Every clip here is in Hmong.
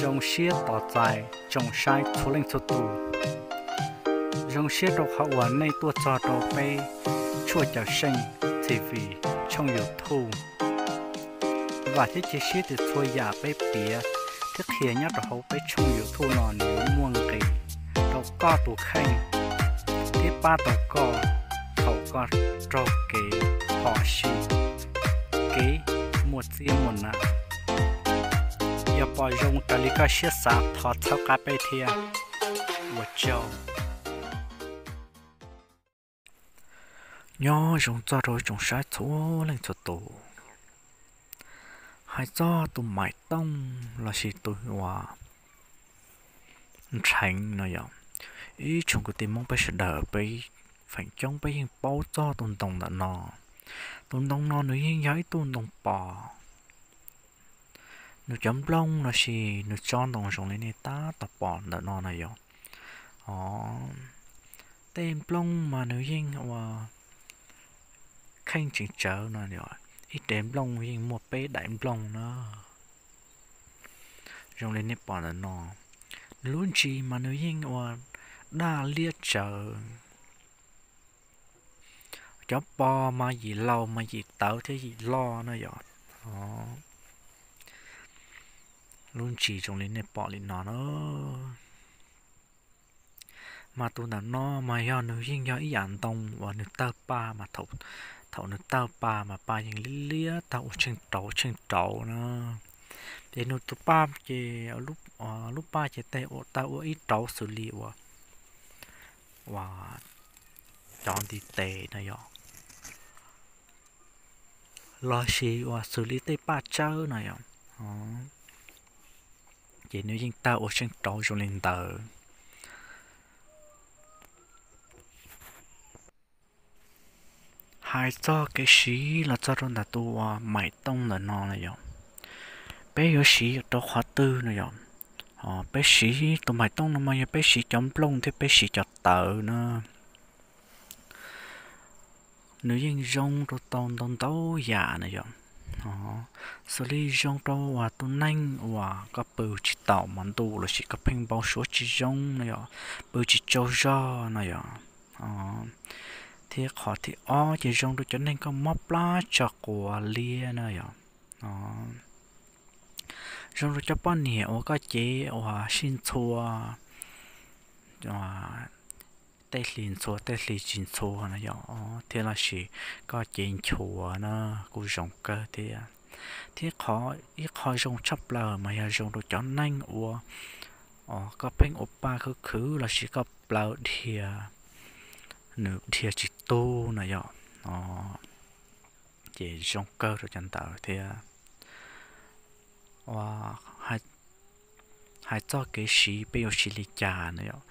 Zoo siab tos txais tsoom saib txhua leej txhua tus. Zoo siab rau qhov uas nej tuaj txog rau peb Tshuaj Cawm Seej T V tshooj YouTube. Vam thiab cia siab tias txhua yam peb piav thiab qhia nyob rau hauv peb tshooj YouTube no nws yuav muaj nqis rau koj tus kheej thiab pab tau koj thaum koj raug kev phom sij, kev muaj txiab muaj nam. Yog pom zoo raws li koj siab xav thov txhawb qab peb thiab. Ua tsaug. Nyob zoo txog rau tsoom saib txhua leej txhua tus. Hais txog tus Maim Tooj lossis tus uas Nrheev no yog ib tsoom kwv tij Hmoob peb sawv daws peb feem coob peb yeej paub txog tus ntoo ntawm no. Tus ntoo no nws yeej yog ib tug ntoo pos. Nws cov nplooj lossis nws tsob ntoo zoo li nej tab tom pom ntawm no no yog, o, tej nplooj mas nws yeej ua kheej tseem tsawv no, ib rev nplooj yeej muaj peb daim nplooj na. Zoo li nej pom ntawm no, nws lub ntsis mas nws yeej ua daj liab tsawv. Cov pos mas yim laus mas yim tawv thiab yim loj na yog. Lub ntsis zoo li nej pom li no na. Mas tus ntawm no mas yog nws yeej yog ib yam ntoo uas nws tawg paj mas thaum nws tawg paj mas paj yeej liab liab tawg ua tsheej rauv tsheej rauv na. Ces nws tus paj ces lub paj ces tej tawg ua ib rauv xws li ua, ua cov ntiv tes no yog, lossis ua xws li tej paj tsawb no yog. Ces nws yeej tawg ua tsheej rauv zoo li ntawd. Hais txog kev siv los txog rau ntawm tus uas Maim Tooj ntawm no no yog, peb yuav siv rau qhov twg no yog? Peb siv tus Maim Tooj no mas yog peb siv cov nplooj thiab peb siv cov tawv na. Nws yeej zoo rau tau ntau ntau yam na yog. Xws li zoo rau uas tus neeg uas koj pw tsis taus hmo ntuj lossis koj pheej npau suav tsis zoo no yog, pw tsis tsaug zog no yog. Thiab qhov thib ob ces zoo rau cov neeg koj mob plab tso quav liab na yog. Zoo rau cov poj niam uas koj cev uas sib ntxhua, tej hlis ntxhua tej hlis tsis ntxhua no yog, thiab lossis koj cev nchuav na kuj zoo kawg thiab. Thiab qhov ib qho zoo tshaj plaws mas yog zoo rau cov neeg uas koj pheej ua pa khwv khwv lossis koj plawv dhia, nws dhia tsis tu no yog. Ces zoo kawg rau cov ntawd thiab. Hais txog kev siv peb yuav siv li cas no yog,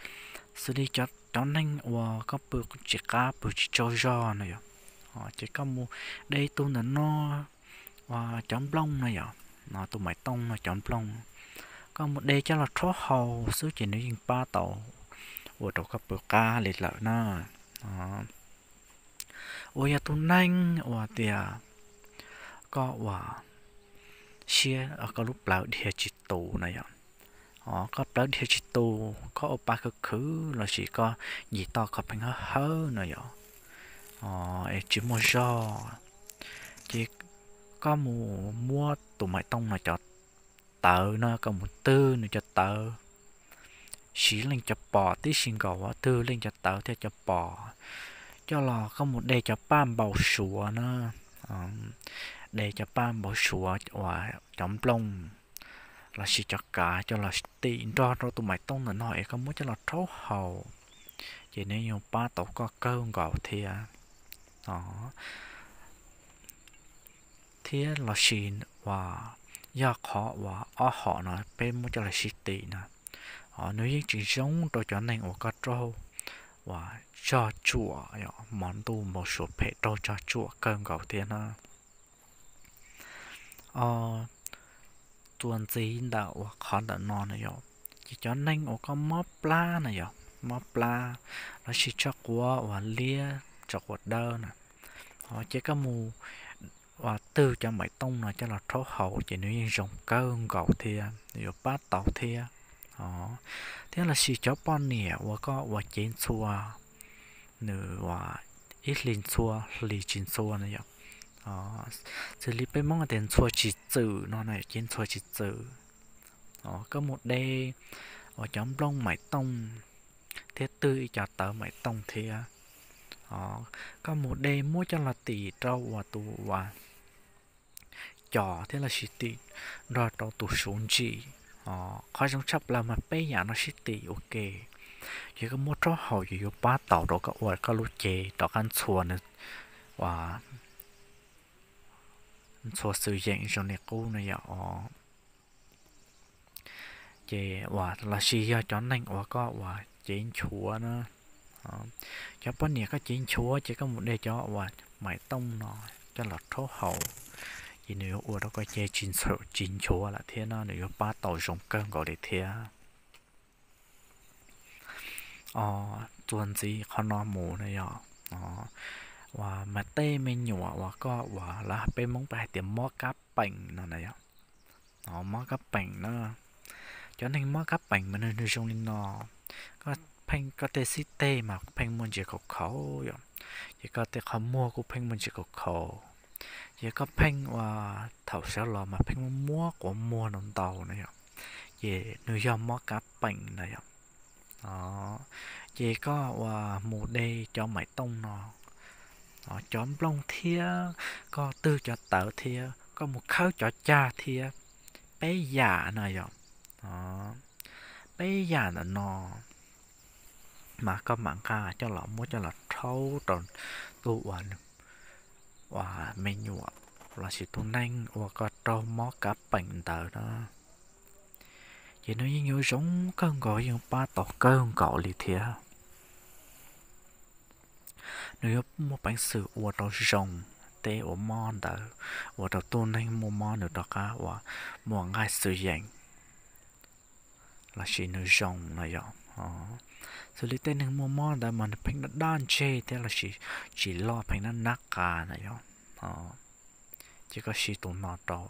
xws li cov neeg uas koj pw tsis qab pw tsis tsaug zog no yog, ces koj mus de tus ntawm no, cov nplooj no yog, tus Maim Tooj no cov nplooj, koj mus de coj los rhaub haus xwb ces nws yeej pab tau ua rau koj pw qab li lawm na. Uas yog tus neeg uas tias koj ua siab koj lub plawv dhia tsis tu na yom, koj plawv dhia tsis tu, koj ua pa khwv khwv lossis koj ncig toj koj pheej hawb hawb no yom, es tsis muaj zog, ces koj mus muab tus Maim Tooj no cov tawv no, koj mus twg nws cov tawv, siv leej cov pos tib si nkaus, twg leej cov tawv thiab cov pos, coj los koj mus de cov paj npau suav na, de cov paj npau suav uas cov nplooj lossis cov kav coj los tim nrog rau tus Maim Tooj ntawm no es koj muab coj los rhaub haus, ces nws yuav pab tau koj kawg nkaus thiab. Thiab lossis uas yog qhov uas ob hom no peb muab coj los sib tim na, nws yeej tseem zoo rau cov neeg uas koj raug uas tsog tsuam, hmo ntuj npau suav phem raug tsog tsuam kawg nkaus thiab na. Txuas ntxiv ntawm uas qhov ntawm no na yom, ces cov neeg uas koj mob plab na yom, mob plab lossis tsog quav uas liab tsog quav dawb na, ces koj mus ua twg cov maiv tooj no coj los rhaub haus ces nws yeej zoo kawg nkaus thiab nws yuav pab tau thiab. Thiab los sis cov poj niam uas koj ua cev ntxhua, nws ua ib hlis ntxhua hlis tsis ntxhua no yom, xws li peb Hmoob tias ntxhua tsis txwm no na, cev ntxhua tsis txwm, koj mus de uas cov nplooj maiv tooj thiab twg ib co tawv maiv tooj thiab, koj mus de muab coj los tim rau uas tus uas cos thiab los sis tim nrog rau tus suv ntsim. Qhov zoo tshaj plaws mas peb yam no sib tim ua ke, ces koj muab rhaub haus ces yuav pab tau rau koj ua koj lub cev rov qab ntxhua nws ua ntxhua xwm yeem zoo li qub no yom. Ces uas los sis yog cov neeg uas koj uas cev nchuav na, cov poj niam koj cev nchuav ces koj mus de cov uas maiv tooj no coj los rhaub haus, ces nws yuav ua rau koj cev tsis nchuav lawm thiab no, nws yuav pab tau zoo kawg nkaus li thiab. Txuas ntxiv qhov no mus na yom, uas mas tej me nyuam uas koj uas lawv peb Hmoob peb hais tias mob kab peem no na yom. Mob kab peem na, cov neeg mob kab peem mas nws nws zoo li no, koj pheej koj tej xib teg mas pheej muaj ntsis khaus khaus yom, ces koj tej qhov muag kuj pheej muaj ntsis khaus khaus, ces koj pheej ua thaum sawv los mas pheej muab muab quav muag ntau ntau na yom, ces nws yog mob kab peem na yom. Ces koj uas mus de cov maiv tooj no, cov nplooj thiab koj twg cov tawv thiab koj mus khawb cov cag thiab, peb yam no yom, peb yam ntawm no mas koj mam nqa coj los muab coj los rhaub rau tus uas uas me nyuam los sis tus neeg uas koj raug mob kab peem ntawd na, ces nws yeej yuav zoo kawg nkaus, yeej pab tau kawg nkaus li thiab. Nws yuav muaj peev xwm ua rau zoo tej uas mob ntawd, ua rau tus neeg muaj mob nws rov qab uas muaj nqaij xwm yeem los sis nws zoo no yom. Xws li tej neeg muaj mob ntawd mas nws pheej daj daj ntseg thiab los sis tsis loj, pheej nab nab qa na yom. Ces koj siv tus no rau.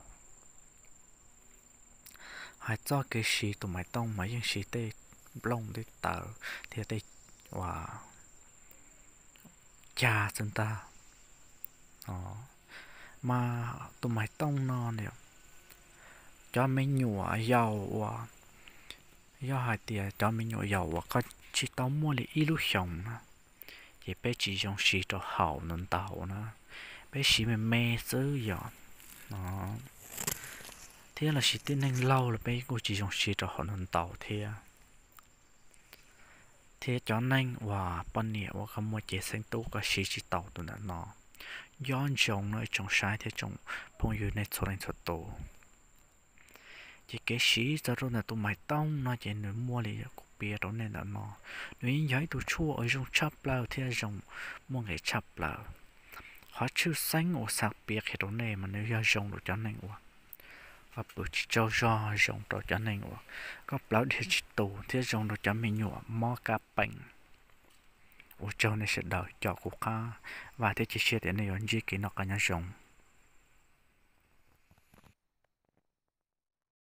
Hais txoj kev siv tus maiv tooj mas yeej siv tej nplooj tej tawv thiab tej uas cag xwb ntag. Mas tus maiv tooj no cov me nyuam yaus uas, yog hais tias cov me nyuam yaus uas koj tsis tau muaj li ib lub xyoos na, ces peb tsis zoo siv rau haus ntau ntau na, peb siv me me xwb yom. Thiab los sis tej neeg laug los peb kuj tsis zoo siv rau haus ntau ntau thiab. Thiab cov neeg uas poj niam uas koj muaj cev xeeb tub koj siv tsis tau tus ntawm no, nco ntsoov no ib tsoom saib thiab tsoom phooj ywg nej txhua leej txhua tus. Ces kev siv txog rau ntawm tus maiv tooj no ces nws muaj li kuv piav rau nej ntawm no, nws yeej yog ib tug tshuaj uas zoo tshaj plaws thiab zoo muaj nqis tshaj plaws. Qhov tshwj xeeb uas xav piav qhia rau nej mas nws yog zoo rau cov neeg uas koj pw tsis tsaug zog, zoo rau cov neeg uas koj plawv dhia tsis tus thiab zoo rau cov me nyuam mob kab peem Ua tsaug nej sawv daws, cov kuv qab vaj thiab cia siab tias nej yuav ntsib kev noj qab nyob zoo.